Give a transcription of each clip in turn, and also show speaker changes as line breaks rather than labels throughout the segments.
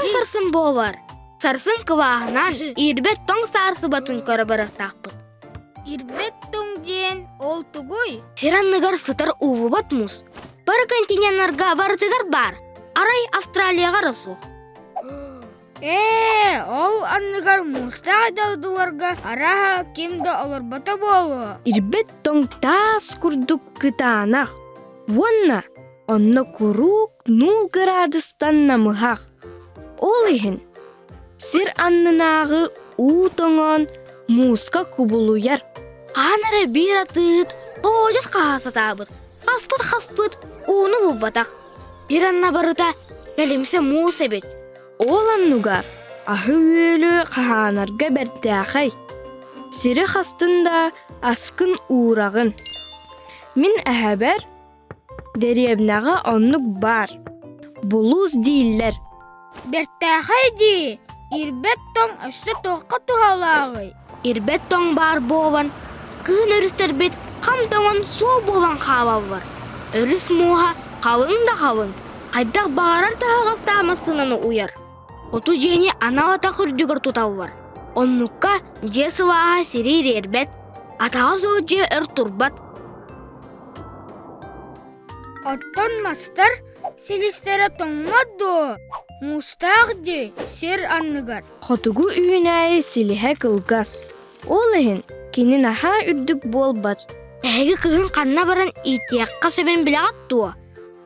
Хаһан сарсын буолар? Сарсын кылааһынан ирбэт тоҥ саарсыбатын көрө барыахтаахпыт.
Ирбэт тоҥ диэн ол тугуй?
Сир анныгар сытар ууллубат муус. Бары континеннарга барытыгар баар. Арай Австралияҕа эрэ суох.
Ээ, ол анныгар муустаах дойдуларга арааһа ким да олорбото буолуо.
Ирбэт тоҥ таас курдук кытаанах уонна онно куруук нуул кыраадыстан намыһах. Ол иһин сир аннынааҕы уу тоҥон мууска кубулуйар.
Хаһан эрэ биир атыыһыт холуодьас хаһа сатаабыт. Хаспыт-хаспыт ууну булбатах. Сир анна барыта кэлимсэ муус эбит.
Ол оннугар аһы-үөлү хаһаанарга бэртээхэй. Сири хастын да аскын уураҕын. Мин эһэбэр Дэриэбинэҕэ оннук баар, булуус дииллэр.
Бэртээхэй дии, ирбэт тоҥ өссө туохха туһалааҕый?
Ирбэт тоҥ баар буолан, кыһын өрүстэрбит хам тоҥон суол буолан хаалаллар. Өрүс мууһа халыҥ да халыҥ, хайдах баҕарар таһаҕастаах массыынаны уйар. Оту дьиэни анал атах үрдүгэр туталлар. Оннукка дьиэ сылааһа сири ириэрбэт, атаҕа суох дьиэ өр турбат.
Оттон мастар силистэрэ тоҥмот дуо? Муустаах дии сир анныгар.
Хотугу үүнээйи силиһэ кылгас. Ол иһин кини наһаа үрдүк буолбат.
Эһиги кыһын ханна баран иитиэххэ сөбүн билэҕит дуо?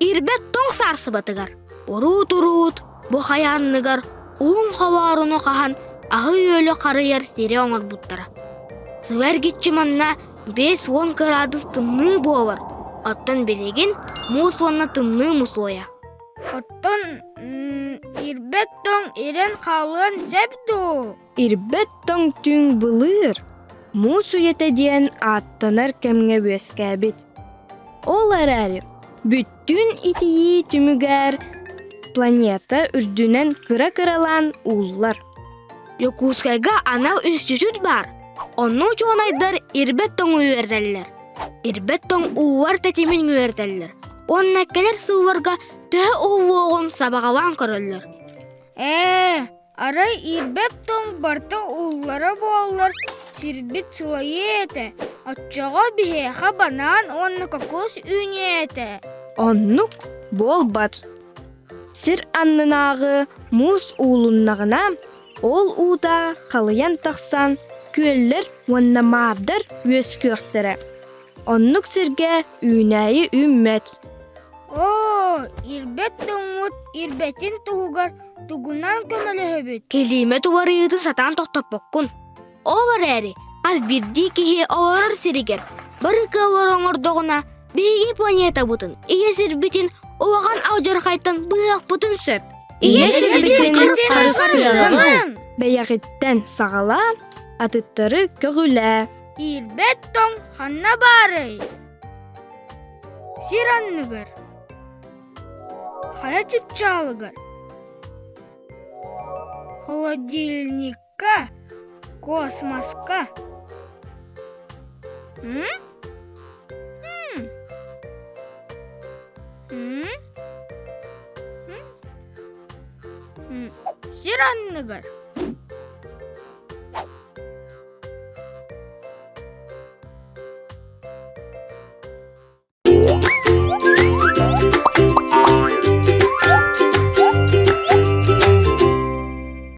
Ирбэт тоҥ саарсыбатыгар уруут-уруут бу хайа анныгар уһун холооруну хаһан аһы-үөлү харыйар сири оҥорбуттара. Сыла эргиччи манна 50 кыраадыс тымныы буолар, оттон билигин муус уонна тымныы мусуойа.
Оттон ирбэт тоҥ ирэн хаалыан сөп дуу?
Ирбэт тоҥ түҥ былыр, муус үйэтэ диэн ааттанар кэмҥэ үөскээбит. Ол эрээри бүттүүн итийии түмүгэр планета үрдүнэн кыра-кыралаан ууллар.
Дьокуускайга анал институт баар. Онно учуонайдар ирбэт тоҥу үөрэтэллэр. Ирбэт тоҥ ууллар тэтимин үөрэтэллэр уонна кэлэр сылларга төһө ууллуоҕун сабаҕалаан көрөллөр.
Ээ, арай ирбэт тоҥ барыта ууллара буоллар, сирбит сылайыа этэ. Оччоҕо биһиэхэ банаан уонна кокос үүнүө этэ.
Оннук буолбат. Сир аннынааҕы муус уулуннаҕына, ол уута халыйан тахсан күөллэр уонна маардар үөскүөхтэрэ. Оннук сиргэ үүнээйи үүммэт.
Оо, ирбэт тоҥмут ирбэтин туһугар тугунан көмөлөһөбүт?
Килиимэт уларыйыытын сатаан тохтоппоккун. Ол эрээри хас биирдии киһи олорор сиригэр бары кыаллар оҥордоҕуна, биһиги планетабытын, ийэ сирбитин улахан алдьархайтан быыһыахпытын сөп.
Ийэ сирбитин харыстыаҕыҥ! Бэйэҕиттэн саҕалаа, атыттары көҕүлээ.
Ирбэт тоҥ ханна баарый? Сир анныгар, хайа чыпчаалыгар, холодильникка, космоска. М? М? М? М? Сир анныгар.